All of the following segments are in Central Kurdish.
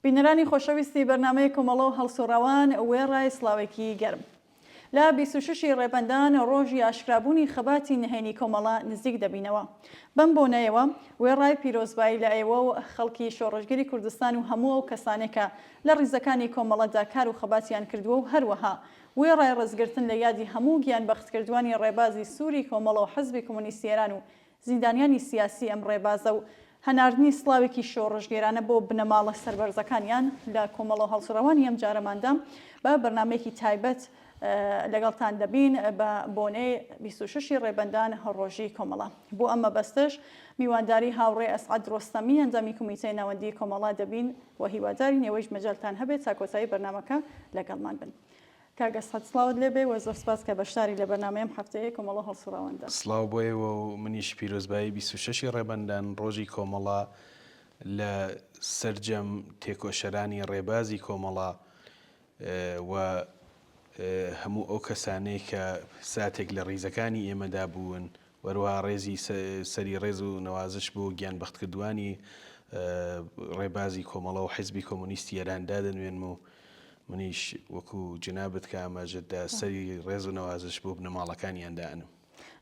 بینەرانی خۆشەویستی بەرنامەی کۆمەڵە و هەڵسوڕاوان وێڕای سڵاوێکی گەرم. لە 26 ی ڕێبەندان ڕۆژی ئاشکرابوونی خەباتی نهێنی کۆمەڵە نزیک دەبینەوە. بەم بۆنەیەوە وێڕای پیرۆزبایی لە ئێوە و خەڵکی شۆڕشگێری کوردستان و هەموو ئەو کەسانەی کە لە ڕیزەکانی کۆمەڵەدا کار و خەباتیان کردووە و هەروەها وێڕای ڕێزگرتن لە یادی هەموو گیانبەختکردووانی ڕێبازی سووری کۆمەڵە و حزبی کۆمۆنیستی ئێران و زیندانیانی سیاسی ئەم ڕێبازە و هەناردنی سڵاوێکی شۆڕشگێرانە بۆ بنەماڵە سەربەرزەکانیان لە کۆمەڵە و هەڵسوڕاوانی ئەم جارەماندا بە بەرنامەیەکی تایبەت لەگەڵتان دەبین بە بۆنەی 26 ی ڕێبەندان ڕۆژی کۆمەڵە. بۆ ئەم مەبەستەش میوانداری هاوڕێ ئەسعەد ڕۆستەمی ئەندامی کومیتەی ناوەندیی کۆمەڵە دەبین و هیوادارین ئێوەیش مەجالتان هەبێت تا کۆتایی بەرنامەکە لەگەڵمان بن. کاک ئەسعەد سڵاوت لێ بێ و زۆر سپاس کە بەشداری لە بەرنامەی ئەم هەفتەیەی کۆمەڵە هەڵسوڕاواندا. سڵاو بۆ ئێوە و منیش پیرۆزبایی 26 ی ڕێبەندان ڕۆژی کۆمەڵە لە سەرجەم تێکۆشەرانی ڕێبازی کۆمەڵە و هەموو ئەو کەسانەی کە ساتێک لە ڕیزەکانی ئێمەدا بوون وەروەها ڕێزی سەری ڕێز و نەوازش بۆ گیانبەختکردووانی ڕێبازی کۆمەڵە و حیزبی کۆمۆنیستی ئێران دادەنوێنم و منیش وەکو جەنابت کە ئاماژەت دا سەری ڕێز و نەوازش بۆ بنەماڵەکانیان دائەنم.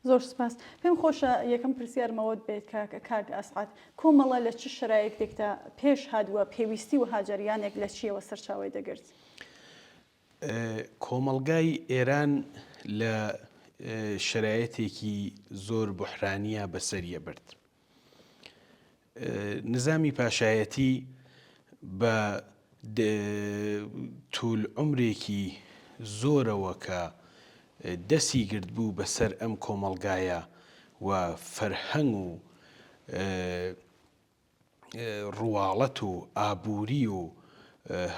زۆر سپاس. پێم خۆشە یەکەم پرسیارم ئەوەت بێت کاک کاک ئەسعەد، کۆمەڵە لە چ شەرایتێکدا پێش هات و پێویستی وەها جەریانێک لە چییەوە سەرچاوەی دەگرت؟ کۆمەڵگای ئێران لە شەرایەتێکی زۆر بوحرانییە بەسەریە برد. نزامی پاشایەتی بە توول عومرێکی زۆرەوە کە دەسی گرتبوو بەسەر ئەم کۆمەڵگایە و فەرهەنگ و ڕواڵەت و ئابووری و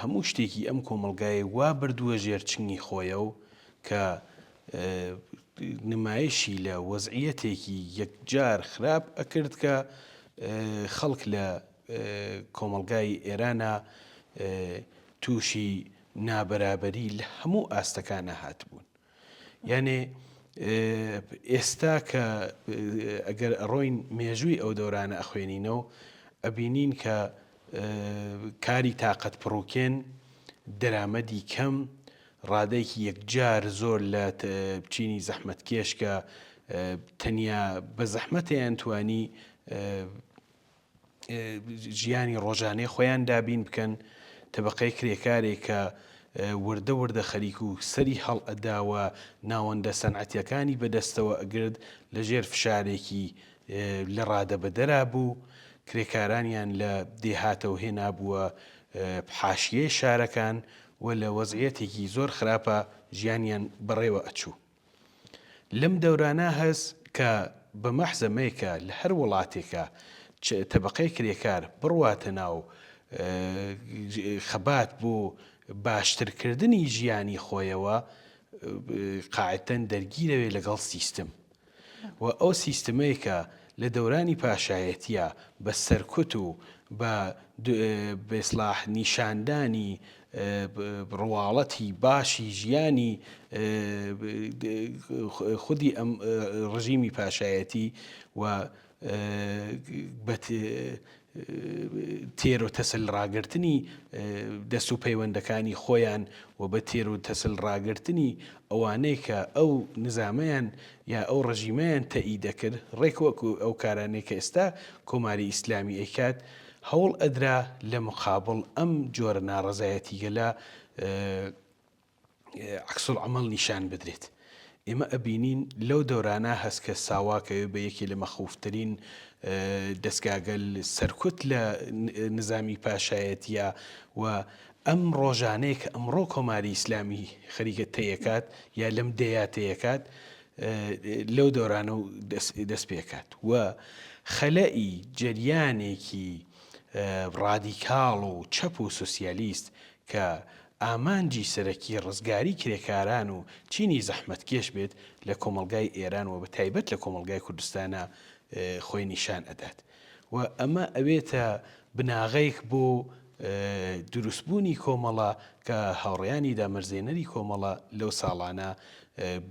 هەموو شتێکی ئەم کۆمەڵگایەی وا بردووە ژێر چنگی خۆیەو کە نمایشی لە وەزعیەتێکی یەکجار خراپ ئەکرد کە خەڵک لە کۆمەڵگای ئێرانە تووشی نابەرابەری لە هەموو ئاستەکانە هاتبوون. یانێ ئێستا کە ئەگەر ئەڕۆین مێژووی ئەو دەورانە ئەخوێنینەوە ئەبینین کە کاری تاقەت پڕوکێن دەرامەدی کەم ڕادەیەکی یەکجار زۆر لە چینی زەحمەتکێش کە تەنیا بە زەحمەتیان توانی ژیانی ڕۆژانەی خۆیان دابین بکەن، تەبەقەی کرێکارێک کە وردە وردە خەریک و سەری هەڵئەدا و ناوەندە سەنعەتیەکانی بەدەستەوە ئەگرت لە ژێر فشارێکی لە ڕادەبەدەرا بوو، کرێکارانیان لە دێهاتەوە هێنابووە حاشیەی شارەکان و لە وەزعیەتێکی زۆر خراپا ژیانیان بەڕێوە ئەچوو. لەم دەورانە هەس کە بە مەحزە مەیکە لە هەر وڵاتێکا چ تەبەقەی کرێکار بڕواتە ناو خەبات بۆ باشتر کردنی ژیانی خۆیەوە قاعدتەن دەرگیرەوێ لەگەڵ سیستم و ئەو سیستمەی کە لە دەورانی پاشایەتیە بە سەرکوت و بە بێسلاح نیشاندانی ڕواڵەتی باشی ژیانی خودی ئەم ڕژیمی پاشایەتی و تێر و تەسل ڕاگرتنی دەست و پەیوەندەکانی خۆیان و بە تێر و تەسل ڕاگرتنی ئەوانەی کە ئەو نزامەیان یا ئەو ڕژیمەیان تەئی دەکرد ڕێک وەکو ئەو کارانەی کە ئێستا کۆماری ئیسلامی ئەیکات هەوڵ ئەدرا لە مقابڵ ئەم جۆرە ناڕەزایەتیگەلە عەکسولعەمەڵ نیشان بدرێت. ئێمە ئەبینین لەو دەورانە هەست کە ساواک ئەوێ بە یەکێ لە مەخوفترین دەسگاگەل سەرکوت لە نزامی پاشایەتیە و ئەم ڕۆژانەیە کە ئەمڕۆ کۆماری ئیسلامی خەریکە تێیەکات یا لەم دەیە تێیەکات لەو دەورانە و دەست پێکات و خەلەئی جەریانێکی ڕادیکاڵ و چەپ و سوسیالیست کە ئامانجی سەرەکی ڕزگاری کرێکاران و چینی زەحمەتکێش بێت لە کۆمەڵگای ئێران و بە تایبەت لە کۆمەڵگای کوردستانا خۆی نیشان ئەدات و ئەمە ئەبێتە بناغەیەک بۆ دروستبوونی کۆمەڵە کە هاوڕێیانی دامەرزێنەری کۆمەڵە لەو ساڵانە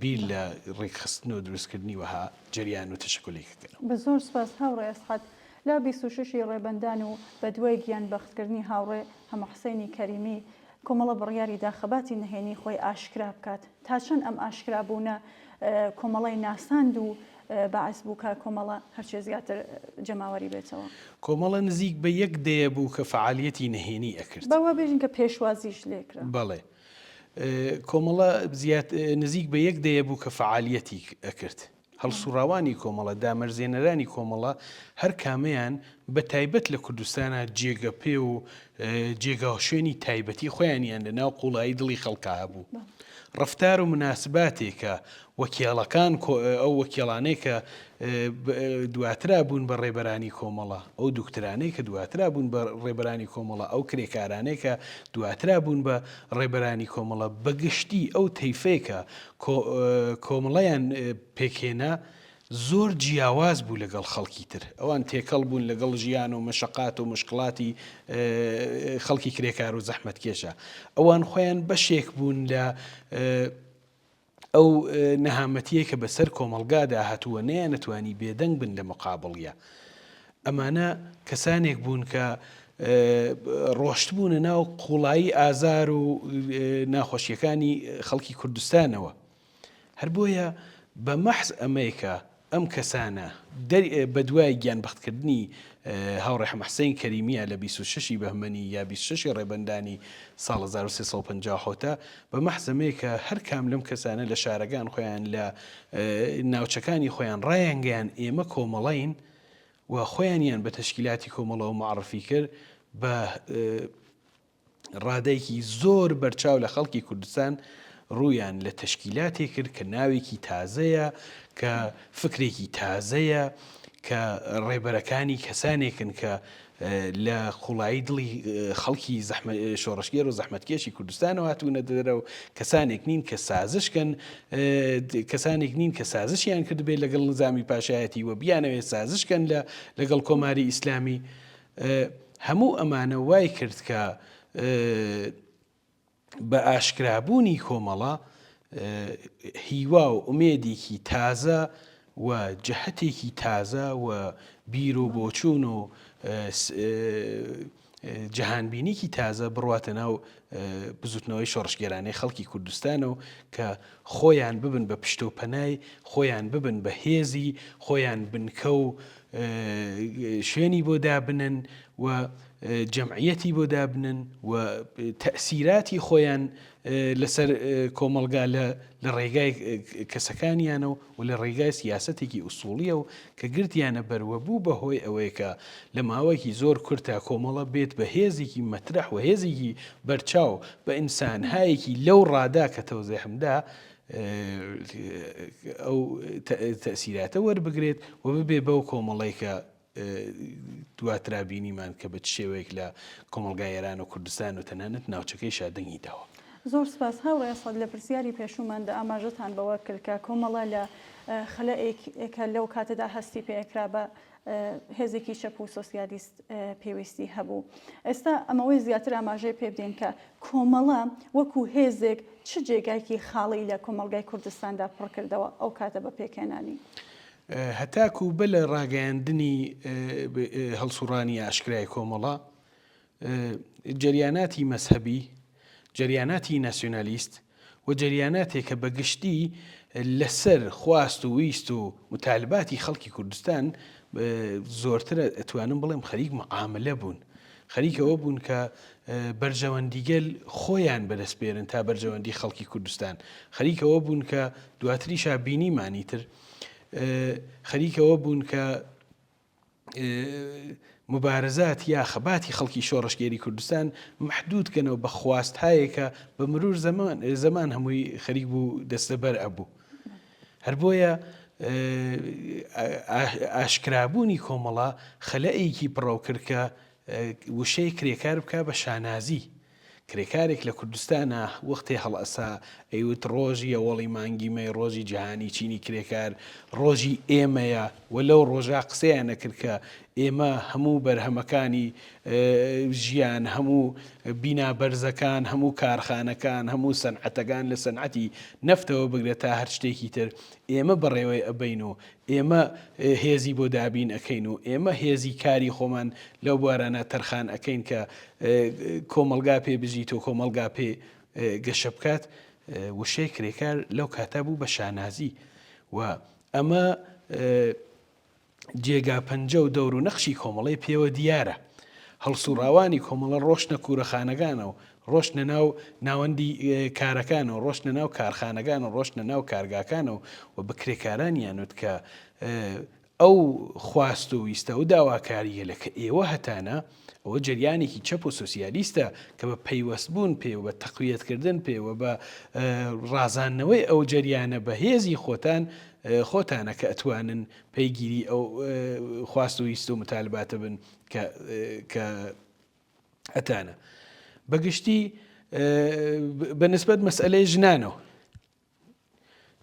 بیر لە ڕێکخستن و دروستکردنی وەها جەریان و تەشەکولێک ئەکەنەوە. زۆر سوپاس هاوڕێ ئەسعەد. لە 26 ی ڕێبەندان و بە دوای گیان بەختکردنی هاوڕێ حەمەحوسەینی کەریمی، کۆمەڵە بڕیاری دا خەباتی نهێنی خۆی ئاشکرا بکات. تا چەند ئەم ئاشکرا بوونە کۆمەڵەی ناساند و باعس بوو کە کۆمەڵە هەرچێ زیاتر جەماوەری بێتەوە؟ کۆمەڵە نزیک بە یەک دەیە بوو کە فەعالیەتی نهێنی ئەکرد. با وا بێژین کە پێشوازیش لێ کرا. بەڵێ. کۆمەڵە نزیک بە یەک دەیە بوو کە فەعالیەتی ئەکرد. هەڵسوڕاوانی کۆمەڵە، دامەرزێنەرانی کۆمەڵە هەر کامەیان بە تایبەت لە کوردستانا جێگە پێ و جێگا و شوێنی تایبەتی خۆیانیان لە ناو قوڵایی دڵی خەڵکا هەبوو. ڕەفتار و موناسباتێ کە وەکێڵەکان ئەو وەکێڵانەی کە دواترا بوون بە ڕێبەرانی کۆمەڵە، ئەو دوکترانەی کە دواترا بوون بە ڕێبەرانی کۆمەڵە، ئەو کرێکارانەی کە دواترا بوون بە ڕێبەرانی کۆمەڵە، بە گشتی ئەو تەیفەی کە کۆمەڵەیان پێکهێنا زۆر جیاواز بوو لەگەڵ خەڵکی تر. ئەوان تێکەڵ بوون لەگەڵ ژیان و مەشەقات و موشکڵاتی خەڵکی کرێکار و زەحمەتکێشا. ئەوان خۆیان بەشێک بوون لە ئەو نەهامەتییەی کە بەسەر کۆمەڵگادا هاتووە، نەیانەتوانی بێدەنگ بن لە مقابڵیا. ئەمانە کەسانێک بوون کە ڕۆشتبوونە ناو قوڵایی ئازار و ناخۆشیەکانی خەڵکی کوردستانەوە. هەر بۆیە بە مەحز ئەمەی کە ئەم کەسانە بەدوای گیانبەختکردنی هاوڕێ حەمەحسەین کەریمیە لە 26 ی بەهمەنی یا 26 ی ڕێبەندانی ساڵ 1357 بە مەحز ئەمەی کە هەر کام لەم کەسانە لە شارەکان خۆیان لە ناوچەکانی خۆیان ڕایانگەیان ئێمە کۆمەڵەین و خۆیانیان بە تەشکیلاتی کۆمەڵەوە معرفی کرد بە ڕادەیەکی زۆر بەرچاو لە خەڵکی کوردستان ڕوویان لە تەشکیلاتێک کرد کە ناوێکی تازەیە، کە فکرێکی تازەیە، کە ڕێبەرەکانی کەسانێکن کە لە قوڵایی دڵی خەڵکی شۆڕشگێر و زەحمەتکێشی کوردستانەوە هاتوونە دەرەوە، کەسانێک نین کە سازش کەن، کەسانێک نین کە سازشیان کردبێت لەگەڵ نزامی پاشایەتی و بیانەوێت سازش کەن لەگەڵ کۆماری ئیسلامی. هەموو ئەمانە وای کرد کە بە ئاشکرابوونی کۆمەڵە هیوا و ئومێدێکی تازە و جەهەتێکی تازە و بیر و بۆچوون و جەهانبینیکی تازە بڕواتە ناو بزوتنەوەی شۆڕشگێرانەی خەڵکی کوردستانەوە کە خۆیان ببن بە پشتە و پەنای خۆیان ببن بە هێزی خۆیان بنکە و شوێنی بۆ دابنن و جەمعیەتی بۆ دابنن و تەئسیراتی خۆیان لەسەر کۆمەڵگا لە ڕێگای کەسەکانیانەوە و لە ڕێگای سیاسەتێکی ئوسوڵیەوە کە گرتیانە بەر و بوو بە هۆی ئەوەی کە لە ماوەیەکی زۆر کورتا کۆمەڵە بێت بە هێزێکی مەترەح و هێزێکی بەرچاو بە ئینسانهایەکی لەو ڕادا کە تەوزیحم دا ئەو تەئسیراتە وەربگرێت و ببێ بەو کۆمەڵەی کە دواترا بینیمان کە بە چ شێوەیەک لە کۆمەڵگای ئێران و کوردستان و تەنانەت ناوچەکەیشا دەنگی داوە. زۆر سپاس هاوڕێ ئەسعەد لە پرسیاری پێشووماندا ئاماژەتان بەوە کرد کە کۆمەڵە لە خەلەئێک کە لەو کاتەدا هەستی پێ ئەکرا بە هێزێکی چەپ و سۆسیالیست پێویستی هەبوو. ئێستا ئەمەوەی زیاتر ئاماژەی پێ بدەین کە کۆمەڵە وەکو هێزێک چ جێگایکی خاڵی لە کۆمەڵگای کوردستاندا پڕ کردەوە ئەو کاتە بە پێکهێنانی؟ هەتاکو بە لە ڕاگەیاندنی هەڵسوڕانی ئاشکرای کۆمەڵە، جەریاناتی مەزهەبی، جەریاناتی ناسیۆنالیست و جەریاناتێک کە بە گشتی لەسەر خواست و ویست و موتالباتی خەڵکی کوردستان زۆرتر ئەتوانم بڵێم خەریک معاملە بوون. خەریک ئەوە بوون کە بەرژەوەندیگەل خۆیان بەدەست بێنن تا بەرژەوەندی خەڵکی کوردستان. خەریک ئەوە بوون کە دواتریشا بینیمانی تر خەریک ئەوە بوون کە مبارزات یا خەباتی خەڵکی شۆڕشگێری کوردستان مەحدود کەنەوە بە خواستهایەکە بە مرور زەمان زەمان هەمووی خەریک بوو دەستەبەر ئەبوو. هەر بۆیە ئاشکرابوونی کۆمەڵە خەلەئێکی پڕەو کرد کە وشەی کرێکار بکا بە شانازی. کرێکارێک لە کوردستانا وەختێ هەڵئەسا ئەیوت ڕۆژی ئەوەڵی مانگی مەی ڕۆژی جیهانی چینی کرێکار ڕۆژی ئێمەیە و لەو ڕۆژا قسەیان ئەکرد کە ئێمە هەموو بەرهەمەکانی ژیان، هەموو بینا بەرزەکان، هەموو کارخانەکان، هەموو سەنعەتەکان لە سەنعەتی نەفتەوە بگرە تا هەر شتێکی تر ئێمە بەڕێوەی ئەبەین و ئێمە هێزی بۆ دابین ئەکەین و ئێمە هێزی کاری خۆمان لەو بوارانە تەرخان ئەکەین کە کۆمەڵگا پێ بژیت و کۆمەڵگا پێ گەشە بکات. وشەی کرێکار لەو کاتە بوو بە شانازی و ئەمە جێگا پەنجە و دەور و نەخشی کۆمەڵەی پێوە دیارە. هەڵسوڕاوانی کۆمەڵە ڕۆشتنە کوورەخانەکانە و ڕۆشتنە ناو ناوەندی کارەکانە و ڕۆشتنە ناو کارخانەکان و ڕۆشتنە ناو کارگاکانە و بە کرێکارانیان وت کە ئەو خواست و ویستە و داواکارییە کە ئێوە هەتانە، ئەوە جەریانێکی چەپ و سۆسیالیستە کە بە پەیوەستبوون پێ و بە تەقویەتکردن پێ و بە ڕازاندنەوەی ئەو جەریانە بە هێزی خۆتان خۆتانە کە ئەتوانن پەیگیری ئەو خواست و ویست و متالباتە بن کە کە ئەتانە. بەگشتی بە نسبەت مەسئلەی ژنانەوە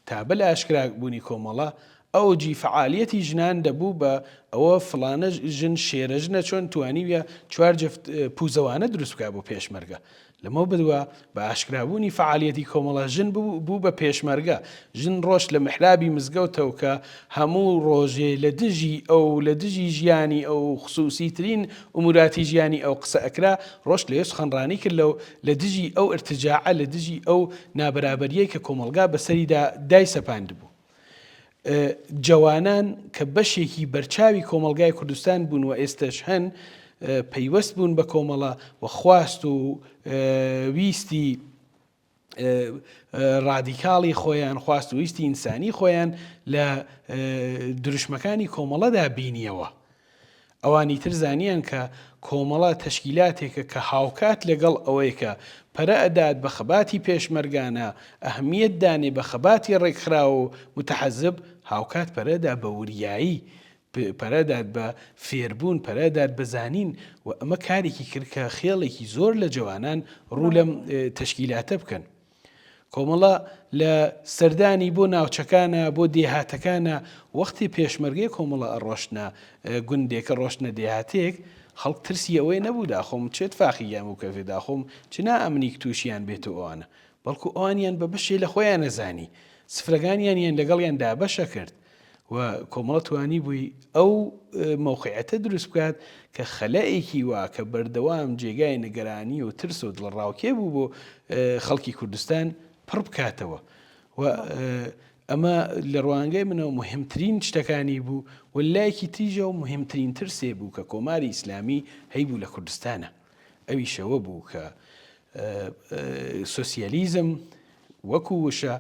تا بە لە ئاشکرا بوونی کۆمەڵە ئەوجی فەعالیەتی ژنان دەبوو بە ئەوە فڵانە ژن شێرە ژنە چۆن توانیویە چوار جفت پوزەوانە دروست بکا بۆ پێشمەرگە لەمەو بدوا بە ئاشکرابوونی فەعالیەتی کۆمەڵە ژن بوو بە پێشمەرگە ژن ڕۆشت لە محرابی مزگەوتەوە کە هەموو ڕۆژێ لە دژی ئەو لە دژی ژیانی ئەو خسوسی ترین ئوموراتی ژیانی ئەو قسە ئەکرا ڕۆشت لەوێ سوخەنڕانی کرد لەو لە دژی ئەو ئرتجاعە لە دژی ئەو نابەرابەریەی کە کۆمەڵگا بەسەریدا دایسەپاندبوو. جەوانان کە بەشێکی بەرچاوی کۆمەڵگای کوردستان بوون و ئێستەش هەن پەیوەست بوون بە کۆمەڵە و خواست و ویستی ڕادیکاڵی خۆیان خواست و ویستی ئینسانی خۆیان لە دروشمەکانی کۆمەڵەدا بینیەوە. ئەوانی تر زانیان کە کۆمەڵە تەشکیلاتێکە کە هاوکات لەگەڵ ئەوەی کە پەرە ئەدات بە خەباتی پێشمەرگانە، ئەهمیەت دانێ بە خەباتی ڕێکخراو و متحزب، هاوکات پەرە دا بە وریایی، پەرە ئەدات بە فێربوون، پەرە ئەدات بە زانین و ئەمە کارێکی کرد کە خێڵێکی زۆر لە جەوانان ڕوو لەم تەشکیلاتە بکەن. کۆمەڵە لە سەردانی بۆ ناوچەکانە، بۆ دێهاتەکانە، وەختی پێشمەرگەی کۆمەڵە ئەڕۆشتنە گوندێک، ئەڕۆشتنە دێهاتێک، خەڵک ترسی ئەوەی نەبوو داخۆم چ اتفاقی گیان بکەوێ، داخۆم چ نائەمنیک تووشیان بێت و ئەوانە، بەڵکو ئەوانیان بە بەشێ لە خۆیان ئەزانی، سفرەکانیانیان لەگەڵیان دابەشەکرد. و کۆمەڵە توانیبووی ئەو مەوقیعەتە دروست بکات کە خەلەئێکی وا کە بەردەوام جێگای نگەرانی و ترس و دڵەڕاوکێ بوو بۆ خەڵکی کوردستان پڕ بکاتەوە و ئەمە لە ڕوانگەی منەوە مهمترین شتەکانی بوو و لایەکی تریژەوە مهمترین ترسێ بوو کە کۆماری ئیسلامی هەیبوو لە کوردستانە ئەویشەوە بوو کە سۆسیالیزم وەکو وشە،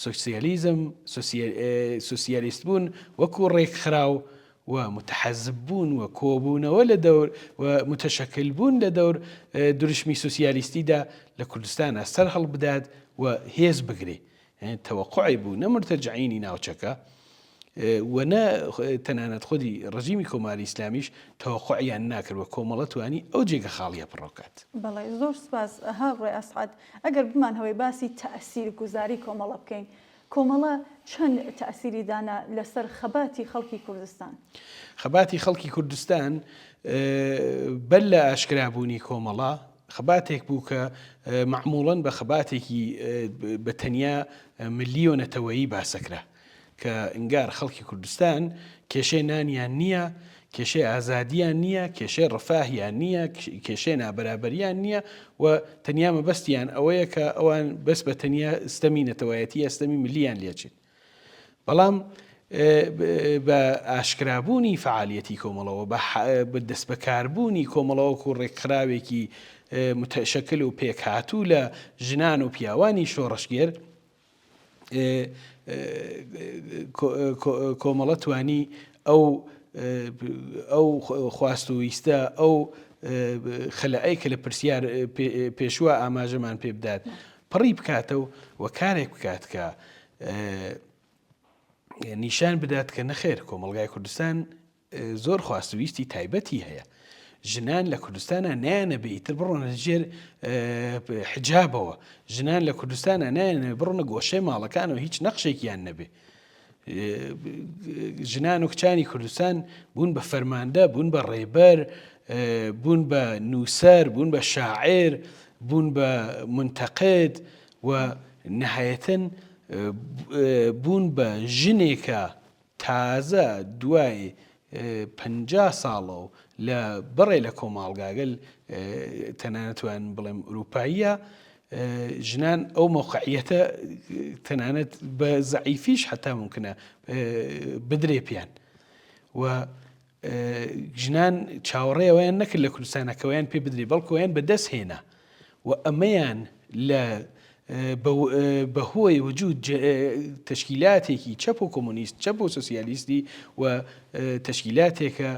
سۆسیالیزم، سۆسیالیست بوون وەکو ڕێکخراو و متحزب بوون و کۆبوونەوە لە دەور و متشکل بوون لە دەور دروشمی سۆسیالیستیدا لە کوردستانا سەر هەڵبدات و هێز بگرێ. تەوەقوعی بوو نە مرتەجعینی ناوچەکە و نە تەنانەت خودی ڕژیمی کۆماری ئیسلامیش تەوەقوعیان ناکرد و کۆمەڵە توانی ئەو جێگە خاڵیە پڕبکات. بەڵێ زۆر سوپاس هاوڕێ ئەسعەد. ئەگەر بمانهەوێ باسی تەئسیر گوزاری کۆمەڵە بکەین، کۆمەڵە چەند تەئسیری دانا لەسەر خەباتی خەڵکی کوردستان؟ خەباتی خەڵکی کوردستان بەر لە ئاشکرابوونی کۆمەڵە خەباتێک بوو کە مەعمووڵەن بە خەباتێکی بە تەنیا ملی و نەتەوەیی باسەکرا کە ئینگار خەڵکی کوردستان کێشەی نانیان نییە، کێشەی ئازادیان نییە، کێشەی ڕفاهیان نییە، کێشەی نابەرابەریان نییە و تەنیا مەبەستیان ئەوەیە کە ئەوان بەس بە تەنیا ستەمی نەتەوایەتی یا ستەمی ملیان لێچێت. بەڵام بە ئاشکرابوونی فەعالیەتی کۆمەڵەوە، بە دەستبەکاربوونی کۆمەڵە وەکو ڕێکخراوێکی متشکل و پێکهاتوو لە ژنان و پیاوانی شۆڕشگێر، کۆمەڵە توانی ئەو ئەو خواست و ویستە ئەو خەلەئەی کە لە پرسیار پێشوە ئاماژەمان پێ بدات پڕی بکاتەوە و کارێک بکات کە نیشان بدات کە نەخێر کۆمەڵگای کوردستان زۆر خواست و ویستی تایبەتی هەیە. ژنان لە کوردستانا نایانەبێ ئیتر بڕۆنە ژێر حجابەوە. ژنان لە کوردستانا نایانەوێ بڕۆنە گۆشەی ماڵەکانەوە هیچ نەقشێکیان نەبێ. ژنان و کچانی کوردستان بوون بە فەرماندە، بوون بە ڕێبەر، بوون بە نووسەر، بوون بە شاعیر، بوون بە مونتەقد و نەهایەتەن بوون بە ژنێکە تازە دوای 50 ساڵە و لە بڕێ لە کۆماڵگاگەل تەنانەت توانم بڵێم ئوروپاییە ژنان ئەو مەوقعیەتە تەنانەت بە زەعیفیش حتا ممکنە بدرێ پیان و ژنان چاوەڕێ ئەویان نەکرد لە کوردستانەکەوەیان پێ بدرێ بەڵکویان بەدەست هێنا و ئەمەیان لە بەهۆی وجود تەشکیلاتێکی چەپ و کۆمۆنیست چەپ و سوسیالیستی و تەشکیلاتێکە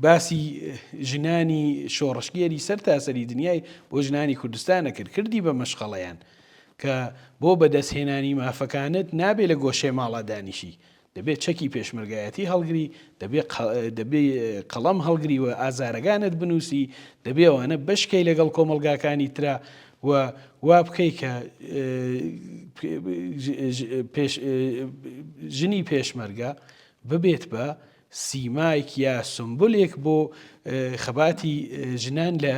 باسی ژنانی شۆڕشگێری سەر تاسەری دنیای بۆ ژنانی کوردستانە کرد کردی بە مەشخەڵەیان کە بۆ بەدەستهێنانی مافەکانت نابێ لە گۆشەی ماڵا دانیشی دەبێت چەکی پێشمەرگایەتی هەڵگری دەبێ قەڵەم هەڵگری و ئازارەکانت بنووسی دەبێ ئەوانە بەشکەی لەگەڵ کۆمەڵگاکانی ترا و وا بکەی کە ژنی پێشمەرگە ببێت بە سیمایک یا سمبولێک بۆ خەباتی ژنان لە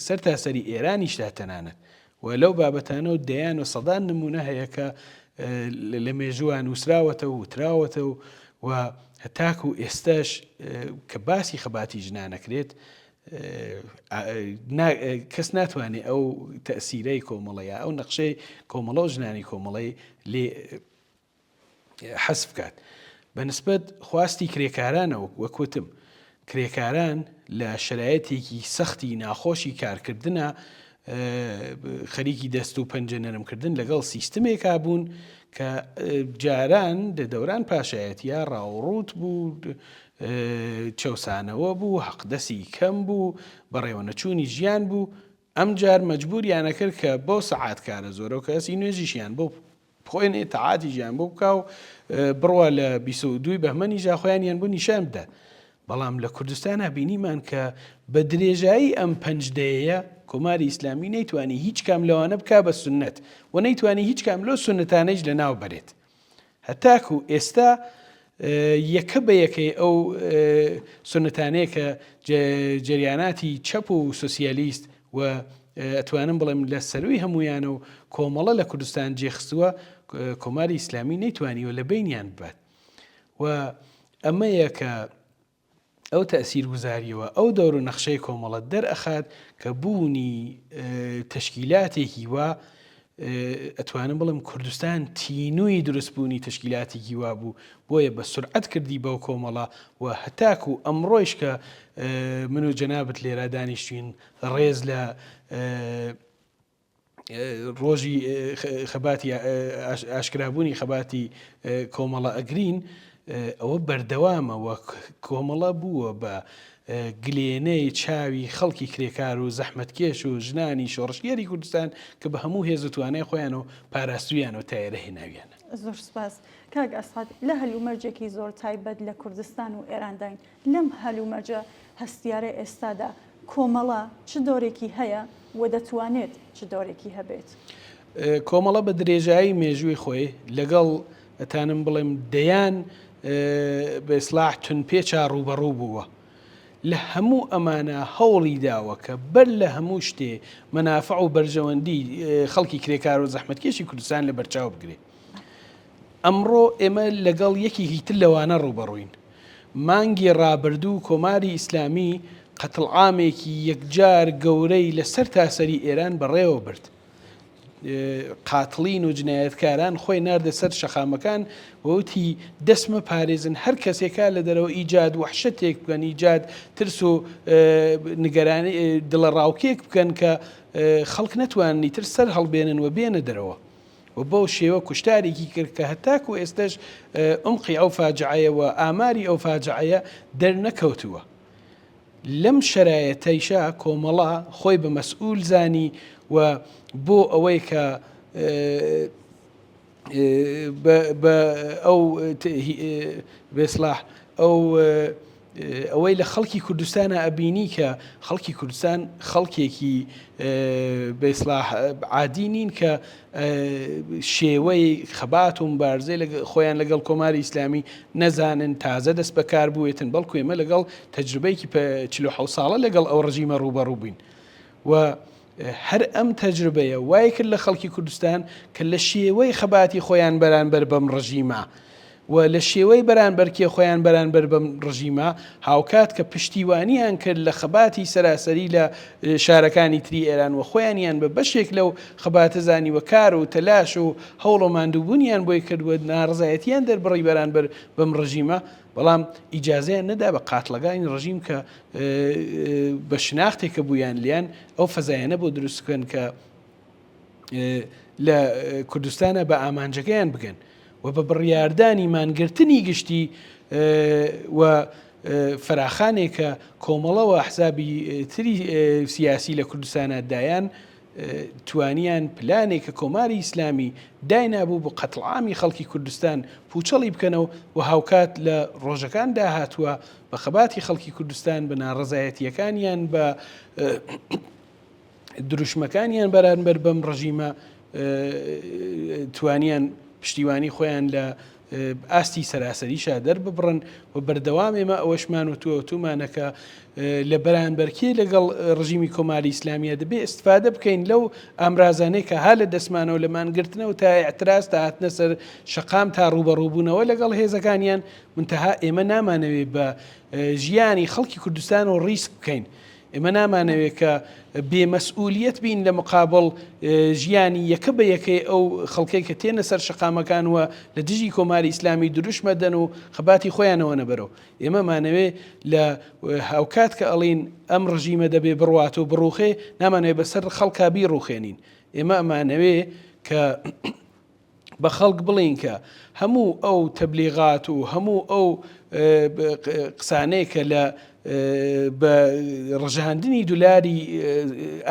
سەرتاسەری ئێرانیشدا تەنانەت و لەو بابەتانە و دەیان و سەدان نمونە هەیە کە لە مێژووە نووسراوەتە و وتراوەتە و و هەتاکو ئێستاش کە باسی خەباتی ژنانەکرێت کەس ناتوانێت ئەو تەسیرەی کۆمەڵەیە ئەو نەخشەی کۆمەڵە و ژنانی کۆمەڵی لێ حەزف بکات. بە نسبەت خواستی کرێکارانەوە وەک وتم کرێکاران لە شەرایەتێکی سەختی ناخۆشی کارکردنا خەریکی دەست و پەنجە نەرمکردن لەگەڵ سیستمێکا بوون کە جاران لە دەوران پاشایەتە ڕاوڕوت بوو چەسانەوە بوو حەقدەسی کەم بوو بەڕێوەنەچوونی ژیان بوو ئەمجار مەجبوریان ئەکرد کە بەو سەعات کارە زۆرەو کەسی نوێژیشیان بۆ بخوێنێ تەعاتیشیان بۆ بکا و بڕوا لە 22 بەهمەنیشا خۆیانیان بۆ نیشان بدات بەڵام لە کوردستانا بینیمان کە بە درێژایی ئەم پەنج دەیەیە کۆماری ئیسلامی نەیتوانی هیچ کام لەوانە بکا بە سوننەت و نەیتوانی هیچ کام لەو سوننەتانەیش لەناو بەرێت. هەتاکو ئێستا یەکە بە یەکەی ئەو سوننەتانەیە کە جەریاناتی چەپ و سۆسیالیست و ئەتوانم بڵێم لە سەروی هەمویانە و کۆمەڵە لە کوردستان جێخستووە کۆماری ئیسلامی نەیتوانیوە لە بینیان ببات و ئەمەیە کە ئەو تەئسیرگوزاریەوە ئەو دەور و نەخشەی کۆمەڵە دەرئەخات کە بوونی تەشکیلاتێکی وا ئەتوانم بڵێم کوردستان تینووی دروستبوونی تەشکیلاتێکی وا بوو بۆیە بە سرعەت کردی بەو کۆمەڵە و هەتاکو ئەمڕۆیش کە من و جەنابت لێرە دانیشتوین ڕێز لە ڕۆژی خەباتی ئاشکرابوونی خەباتی کۆمەڵە ئەگرین ئەوە بەردەوامە وەک کۆمەڵە بووە بە گلێنەی چاوی خەڵکی کرێکار و زەحمەتکێش و ژنانی شۆڕشگێری کوردستان کە بە هەموو هێز و توانای خۆیان و پاراستویان و تایرە هێناویانە. زۆر سوپاس کاک ئەسعەد لە هەلومەرجێکی زۆر تایبەت لە کوردستان و ئێرانداین لەم هەلومەرجە هەستیارەی ئێستادا کۆمەڵە چ دۆرێکی هەیە و دەتوانێت چ دۆرێکی هەبێت؟ کۆمەڵە بە درێژایی مێژووی خۆی لەگەڵ ئەتانم بڵێم دەیان بە ئیسلاح تونپێچا ڕووبەڕوو بووە. لە هەموو ئەمانە هەوڵی داوە کە بەر لە هەموو شتێ مەنافع و بەرژەوەندی خەڵکی کرێکار و زەحمەتکێشی کوردستان لە بەرچاو بگرێ. ئەمڕۆ ئێمە لەگەڵ یەکێکی تر لەوانە ڕووبەڕووین. مانگی ڕابردوو کۆماری ئیسلامی قەتڵعامێکی یەکجار گەورەی لە سەرتاسەری ئێران بەڕێوە برد. قاتڵین و جنایەتکاران خۆی ناردە سەر شەقامەکان و وتی دەست مەپارێزن هەر کەسێکا لە دەرەوە ئیجاد وەحشەتێک بکەن ئیجاد ترس و نیگەرانی دڵەڕاوکێک بکەن کە خەڵک نەتوانن ئیتر سەر هەڵبێنن و بێنە دەرەوە. و بەو شێوە کوشتارێکی کرد کە هەتاکو ئێستەش عومقی ئەو فاجعەیە و ئاماری ئەو فاجعەیە دەرنەکەوتووە. لەم شەرایەتەیشا کۆمەڵە خۆی بە مەسئول زانی و بۆ ئەوەی کە بە ئەو بێسلاح ئەو ئەوەی لە خەڵکی کوردستانە ئەبینی کە خەڵکی کوردستان خەڵکێکی بەسلاح عادی نین کە شێوەی خەبات و مبارزەی خۆیان لەگەڵ کۆماری ئیسلامی نەزانن تازە دەست بەکار بووێتن بەڵکو ئێمە لەگەڵ تەجروبەیەکی 46 ساڵە لەگەڵ ئەو ڕژیمە ڕووبەڕوو بووین و هەر ئەم تەجروبەیە وای کرد لە خەڵکی کوردستان کە لە شێوەی خەباتی خۆیان بەرانبەر بەم ڕژیمە و لە شێوەی بەرانبەرکێ خۆیان بەرانبەر بەم ڕژیمە هاوکات کە پشتیوانیان کرد لە خەباتی سەراسەری لە شارەکانی تری ئێران و خۆیانیان بە بەشێک لەو خەباتە زانی و کار و تەلاش و هەوڵ و ماندووبوونیان بۆی کرد و ناڕزایەتیان دەربڕی بەرانبەر بەم ڕژیمە بەڵام ئیجازەیان نەدا بە قاتڵەکانی ڕژیم کە بە شناختێک کە بوویان لیان ئەو فەزایانە بۆ دروست بکەن کە لە کوردستانە بە ئامانجەکەیان بگەن و بە بڕیاردانی مانگرتنی گشتی و فراخانێک کە کۆمەڵەوە حسابی تری سیاسی لە کوردستانە دایان توانیان پلانێک کە کۆماری ئیسلامی داینابوو بۆ قەتڵعامی خەڵکی کوردستان پووچەڵی بکەنەوە و هاوکات لە ڕۆژەکان داهاتووە بە خەباتی خەڵکی کوردستان بە ناڕەزایەتییەکانیان بە دروشمەکانیان بەرانبەر بەم ڕژیمە توانیان پشتیوانی خۆیان لە ئاستی سەراسەریشا دەرببڕن و بەردەوام ئێمە ئەوەشمان وتووە وتوومانە کە لە بەرانبەرکێ لەگەڵ ڕژیمی کۆماری ئیسلامیە دەبێ ئیستفادە بکەین لەو ئامرازانەی کە ها لە دەستمانەوە لە مانگرتنەوە تا ئیعتراز تا هاتنە سەر شەقام تا ڕووبەڕووبوونەوە لەگەڵ هێزەکانیان منتەها ئێمە نامانەوێ بە ژیانی خەڵکی کوردستان و ڕیسک بکەین ئێمە نامانەوێت کە بێ مەسئولیەت بین لە مقابڵ ژیانی یەکە بە یەکەی ئەو خەڵکەی کە تێنە سەر شەقامەکان و لە دژی کۆماری ئیسلامی دروشمە دەن و خەباتی خۆیانەوە نەبەرەوە. ئێمە مانەوێ لە هاوکات کە ئەڵین ئەم ڕژیمە دەبێ بڕوات و بڕوخێ، نامانەوێ بەسەر خەڵکا بیڕوخێنین. ئێمە ئەمانەوێ کە بە خەڵک بڵێین کە هەموو ئەو تەبلیغات و هەموو ئەو قسانەیە کە لە بە ڕژاندنی دولاری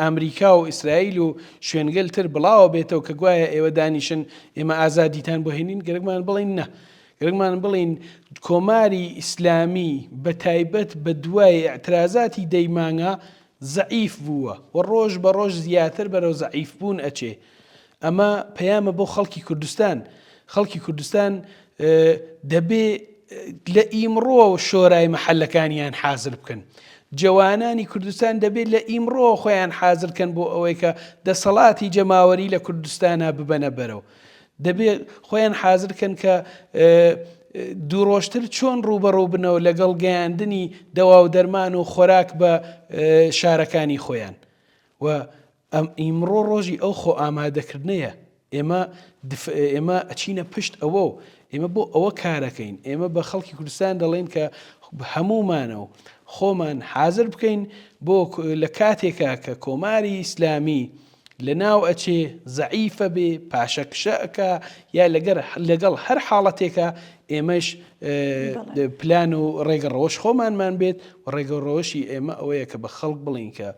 ئامریکا و ئیسرائیل و شوێنگەل تر بڵاوە بێتەوە کە گوایە ئێوە دانیشن ئێمە ئازادیتان بۆ هێنین گەرەکمان بڵین نا گەرەکمان بڵین کۆماری ئیسلامی بە تایبەت بە دوای ئیعترازاتی دەی مانگە زەعیف بووە و ڕۆژ بە ڕۆژ زیاتر بەرەو زەعیف بوون ئەچێ ئەمە پەیامە بۆ خەڵکی کوردستان، خەڵکی کوردستان دەبێ لە ئیمڕۆوە شۆرای مەحەلەکانیان حازر بکەن. جەوانانی کوردستان دەبێت لە ئیمڕۆوە خۆیان حازر کەن بۆ ئەوەی کە دەسەڵاتی جەماوەری لە کوردستانا ببەنە بەرەو. دەبێت خۆیان حازر کەن کە دوو ڕۆژتر چۆن ڕووبەڕوو بنەوە لەگەڵ گەیاندنی دەوا و دەرمان و خۆراک بە شارەکانی خۆیان. و ئەم ئیمڕۆ ڕۆژی ئەو خۆ ئامادەکردنەیە، ئێمە دف ئێمە ئەچینە پشت ئەوە و ئێمە بۆ ئەوە کارەکەین، ئێمە بە خەڵکی کوردستان دەڵێین کە هەموومانە و خۆمان حازر بکەین بۆ لە کاتێکا کە کۆماری ئیسلامی لە ناو ئەچێ، زەعیفە بێ، پاشەکشە ئەکا یا لەگەر لەگەڵ هەر حاڵەتێکا ئێمەش پلان و ڕێگە ڕەوش خۆمانمان بێت و ڕێگە ڕەوشی ئێمە ئەوەیە کە بە خەڵک بڵێین کە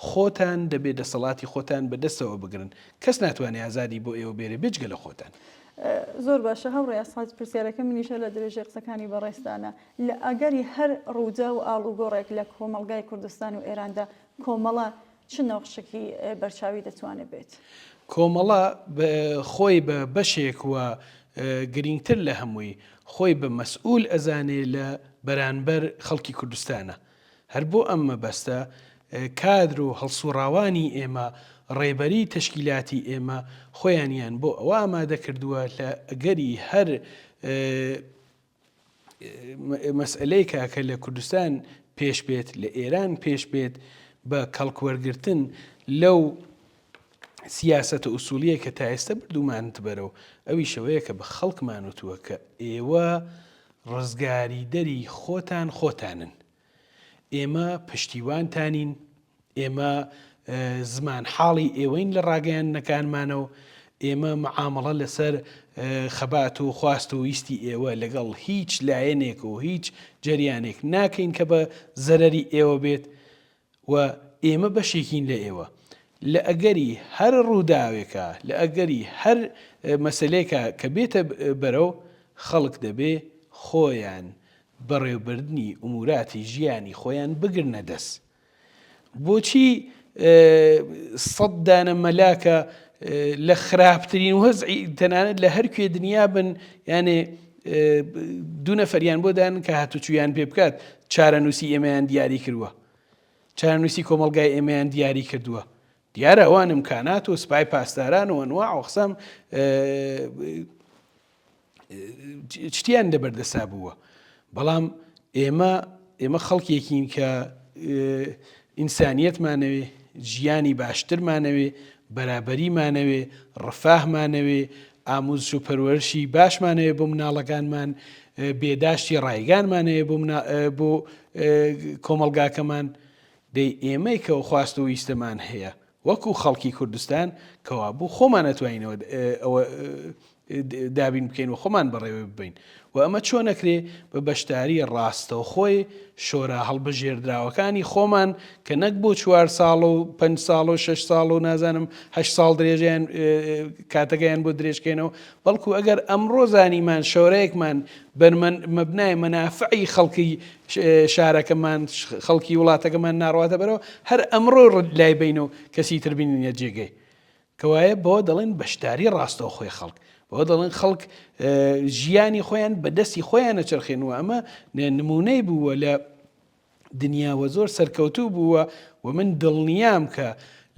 خۆتان دەبێ دەسەڵاتی خۆتان بە دەستەوە بگرن، کەس ناتوانێ ئازادی بۆ ئێوە بێرێ بێجگە لە خۆتان. زۆر باشە هاوڕێ ئەسعەد، پرسیارەکە منیش هەر لە درێژەی قسەکانی بەڕێزتانە، لە ئەگەری هەر ڕووداو و ئاڵوگۆڕێک لە کۆمەڵگای کوردستان و ئێراندا کۆمەڵە چ نەخشێکی بەرچاوی دەتوانێ بێت؟ کۆمەڵە خۆی بە بەشێک و گرینگتر لە هەمووی خۆی بە مەسئول ئەزانێ لە بەرانبەر خەڵکی کوردستانە. هەر بۆ ئەم مەبەستە کادر و هەڵسوڕاوانی ئێمە، ڕێبەری تەشکیلاتی ئێمە خۆیانیان بۆ ئەوە ئامادە کردووە لە ئەگەری هەر مەسئەلەیەکا کە لە کوردستان پێش بێت، لە ئێران پێش بێت بە کەڵکوەرگرتن لەو سیاسەتە ئوسوڵییە کە تا ئێستە بردوومانت بەرەو ئەویش ئەوەیە کە بە خەڵکمان وتووە کە ئێوە ڕزگاریدەری خۆتان خۆتانن. ئێمە پشتیوانتانین، ئێمە زمانحاڵی ئێوەین لە ڕاگەیاندنەکانمانەوە، ئێمە معامەڵە لەسەر خەبات و خواست و ویستی ئێوە لەگەڵ هیچ لایەنێک و هیچ جەریانێک ناکەین کە بە زەرەری ئێوە بێت. و ئێمە بەشێکین لە ئێوە. لە ئەگەری هەر ڕووداوێکا، لە ئەگەری هەر مەسەلەیەکا کە بێتە بەرەو، خەڵک دەبێ خۆیان بەڕێوبردنی ئوموراتی ژیانی خۆیان بگرنە دەست؟ بۆچی سەد دانە مەلا کە لە خراپترین وەزعی تەنانەت لە هەر کوێ دنیا بن یانێ دوو نەفەریان بۆ دان کە هاتوچویان پێ بکات چارەنووسی ئێمەیان دیاری کردووە چارەنووسی کۆمەڵگای ئێمەیان دیاری کردووە دیارە ئەوان ئیمکانات و سپای پاسداران و ئەنواع و ئەقسام شتیان لەبەردەسا بووە بەڵام ئێمە ئێمە خەڵکێکین کە ئینسانیەتمانەوێ ژیانی باشترمانەوێ بەرابەریمانەوێ ڕفاهمانەوێ ئاموزش و پەروەرشی باشمانەوێ بۆ مناڵەکانمان بێداشتی ڕایگانمانەوێ بۆ بۆ کۆمەڵگاکەمان دەی ئێمەی کە خواست و ویستەمان هەیە وەکو خەڵکی کوردستان کەوابوو خۆمان ئەتوانین ئەوە دابین بکەین و خۆمان بەڕێوە ببەین و ئەمە چۆن ئەکرێ بە بەشداری ڕاستەوخۆی شۆرا هەڵبژێردراوەکانی خۆمان کە نەک بۆ چوار ساڵ و پەنج ساڵ و شەش ساڵ و نازانم هەشت ساڵ درێژیان کاتەکەیان بۆ درێژکەینەوە بەڵکو ئەگەر ئەمڕۆ زانیمان شۆرەیەکمان بەرمەن مەبنای مەنافعی خەڵکی شارەکەمان خەڵکی وڵاتەکەمان ناڕواتە بەرەوە هەر ئەمڕۆ لای بین و کەسی تر بینینە جێگەی کەوایە بەوە دەڵێن بەشداری ڕاستەوخۆی خەڵک بەوە دەڵێن خەڵک ژیانی خۆیان بە دەستی خۆیان نەچرخێن و ئەمە نمونەی بووە لە دنیا وە زۆر سەرکەوتوو بووە و من دڵنیام کە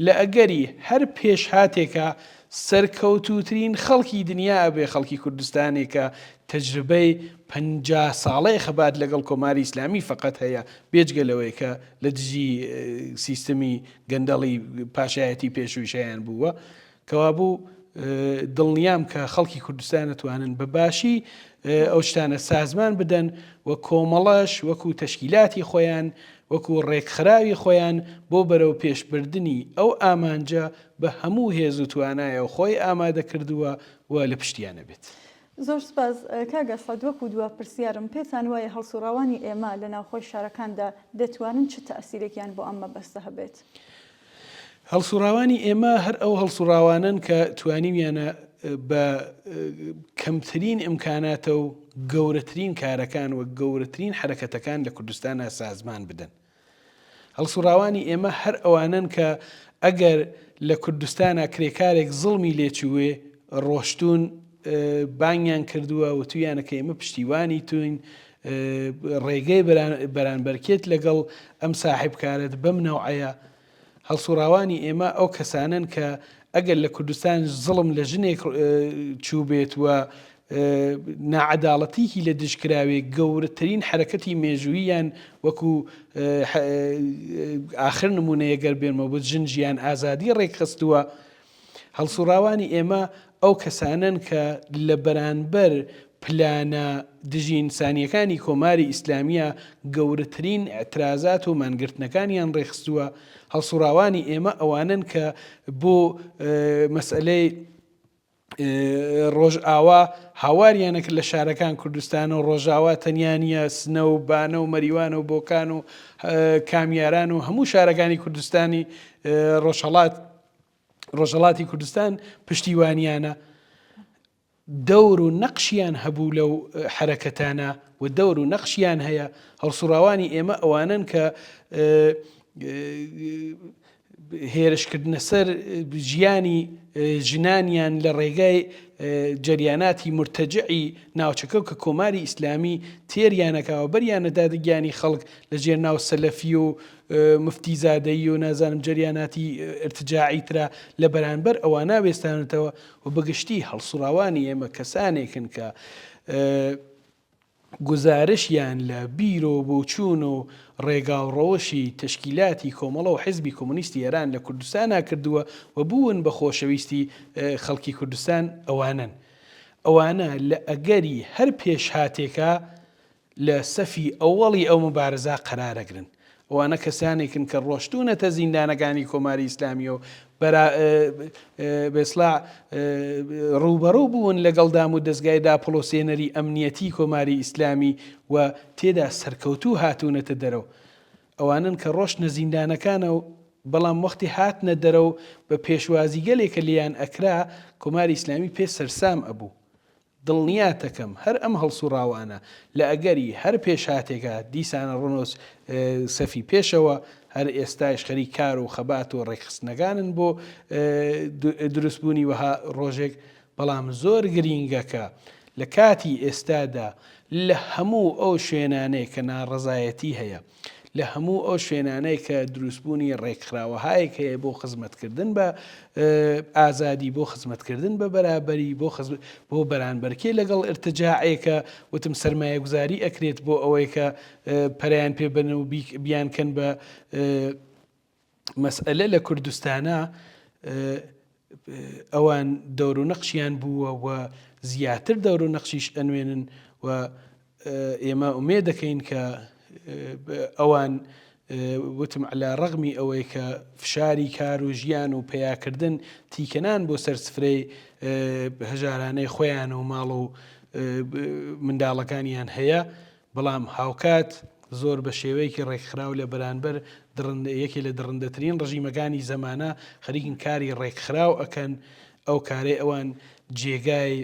لە ئەگەری هەر پێشهاتێکا سەرکەوتووترین خەڵکی دنیا ئەبێ خەڵکی کوردستانێ کە تەجربەی 50 ساڵەی خەبات لەگەڵ کۆماری ئیسلامی فەقەت هەیە بێجگە لەوەی کە لە دژی سیستمی گەندەڵی پاشایەتی پێشوویش هەیان بووە کەوابوو دڵنیام کە خەڵکی کوردستان ئەتوانن بە باشی ئەو شتانە سازمان بدەن و کۆمەڵەش وەکو تەشکیلاتی خۆیان وەکو ڕێکخراوی خۆیان بۆ بەرەو پێشبردنی ئەو ئامانجە بە هەموو هێز و توانایەوە خۆی ئامادە کردووە و لە پشتیانە بێت. زۆر سوپاس کاک ئەسعەد، وەکو دوا پرسیارم پێتان وایە هەڵسوڕاوانی ئێمە لە ناوخۆی شارەکاندا دەتوانن چ تەئسیرێکیان بۆ ئەم مەبەستە هەبێت؟ هەڵسوڕاوانی ئێمە هەر ئەو هەڵسوڕاوانەن کە توانیویانە بە کەمترین ئیمکاناتە و گەورەترین کارەکان و گەورەترین حەرەکەتەکان لە کوردستانا سازمان بدەن. هەڵسوڕاوانی ئێمە هەر ئەوانەن کە ئەگەر لە کوردستانا کرێکارێک زوڵمی لێچووێ ڕۆشتوون بانگیان کردووە وتویانە کە ئێمە پشتیوانی توین ڕێگەی بەرانبەرکێت لەگەڵ ئەم ساحیبکارەت بەم نەوعەیە. هەڵسوڕاوانی ئێمە ئەو کەسانەن کە ئەگەر لە کوردستان زڵم لە ژنێک چووبێت و ناعەداڵەتیکی لە دژ کراوێ گەورەترین حەرەکەتی مێژووییان وەکو ئاخر نمونەیە گەر بێنمەوە بۆ ژن ژیان ئازادی ڕێکخستووە. هەڵسوڕاوانی ئێمە ئەو کەسانەن کە لە بەرانبەر پلانە دژی ئینسانییەکانی کۆماری ئیسلامییە گەورەترین ئیعترازات و مانگرتنەکانیان ڕێکخستووە، هەڵسوڕاوانی ئێمە ئەوانەن کە بۆ مەسئەلەی ڕۆژئاوا هاواریانە کرد لە شارەکان کوردستان و ڕۆژاوا تەنیا نییە سنە و بانە و مەریوان و بۆکان و کامیاران و هەموو شارەکانی کوردستانی ڕۆژهەڵات ڕۆژهەڵاتی کوردستان پشتیوانیانە دەور و نەقشیان هەبوو لەو حەرەکەتانە و دەور و نەقشیان هەیە هەڵسوڕاوانی ئێمە ئەوانن کە هێرشکردنە سەر ژیانی ژنانیان لە ڕێگای جەریاناتی مرتەجعی ناوچەکە کە کۆماری ئیسلامی تێریانەکەوە بەریانەدا گیانی خەڵک لە ژێر ناو سەلەفی و مفتی زادەیی و نازانم جەریاناتی ئرتجاعی ترا لە بەرانبەر ئەوانە وێستانەتەوە و بەگشتی هەڵسوڕاوانی ئێمە کەسانێکن کە گوزارشیان لە بیر و بۆچوون و ڕێگا و ڕەوشی تەشکیلاتی کۆمەڵە و حزبی کۆمۆنیستی ئێران لە کوردستانا کردووە و بوون بە خۆشەویستی خەڵکی کوردستان ئەوانەن. ئەوانە لە ئەگەری هەر پێشهاتێکا لە سەفی ئەوەڵی ئەو موبارزە قەرار ئەگرن. ئەوانە کەسانێکن کە ڕۆشتوونەتە زیندانەکانی کۆماری ئیسلامییە و بەرا بە ئیسڵاح ڕووبەڕوو بوون لەگەڵ دام و دەزگای داپڵۆسێنەری ئەمنیەتیی کۆماری ئیسلامی و تێدا سەرکەوتوو هاتوونەتە دەرەوە. ئەوانەن کە ڕۆشتنە زیندانەکانەو بەڵام وەختی هاتنە دەرەو بە پێشوازیگەلێ کە لێیان ئەکرا کۆماری ئیسلامی پێ سەرسام ئەبوو. دڵنیاتەکەم هەر ئەم هەڵسوڕاوانە لە ئەگەری هەر پێشهاتێکا دیسان ئەڕۆنەوە سەفی پێشەوە، هەر ئێستایش خەریک کار و خەبات و ڕێکخستنەکانن بۆ دروستبوونی وەها ڕۆژێک، بەڵام زۆر گرینگە کە لە کاتی ئێستادا لە هەموو ئەو شوێنانەی کە ناڕەزایەتی هەیە، لە هەموو ئەو شوێنانەی کە دروستبوونی ڕێکخراوەهایەک هەیە بۆ خزمەتکردن بە ئازادی، بۆ خزمەتکردن بە بەرابەری، بۆ بۆ بەرانبەرکێ لەگەڵ ئرتجاعێکە وتم سەرمایەگوزاری ئەکرێت بۆ ئەوەی کە پەرەیان پێ بەن و بیانکەن بە مەسئەلە لە کوردستانا ئەوان دەور و نەقشیان بووە و زیاتر دەور و نەقشیش ئەنوێنن و ئێمە ئومێ دەکەین کە ئەوان وتم علا ڕەغمی ئەوەی کە فشاری کار و ژیان و پیاکردن تیکەنان بۆ سەر سفرەی هەژارانەی خۆیان و ماڵ و منداڵەکانیان هەیە بەڵام هاوکات زۆر بە شێوەیەکی ڕێکخراو لە بەرانبەر دڕندە یەکێ لە دڕندەترین ڕژیمەکانی زەمانە خەریکن کاری ڕێکخراو ئەکەن، ئەو کارەی ئەوان جێگای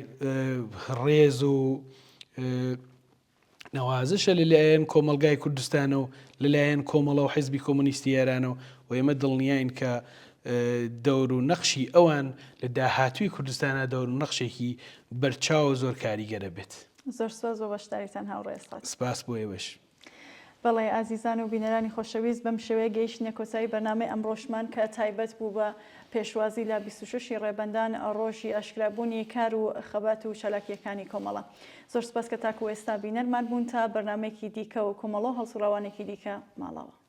ڕێز و نەوازشە لە لایەن کۆمەڵگای کوردستانە و لە لایەن کۆمەڵە و حیزبی کۆمۆنیستی ئێرانەوە و ئێمە دڵنیاین کە دەور و نەقشی ئەوان لە داهاتووی کوردستانا دەور و نەقشێکی بەرچاو و زۆر کاریگەرە بێت. زۆر سپاس بۆ بەشداریتان هاوڕێ ئێسقات. سپاس بۆ ئێوەش. بەڵێ ئازیزان و بینەرانی خۆشەویست بەم شێوەیە گەیشتینە کۆتایی بەرنامەی ئەمڕۆشمان کە تایبەت بوو بە پێشوازی لە 26 ی ڕێبەندان ڕۆژی ئاشکرابوونی کار و خەبات و چالاکییەکانی کۆمەڵە. زۆر سپاس کە تاکوو ئێستا بینەرمان بوون تا بەرنامەیەکی دیکە و کۆمەڵە و هەڵسوڕاوانێکی دیکە ماڵاوا.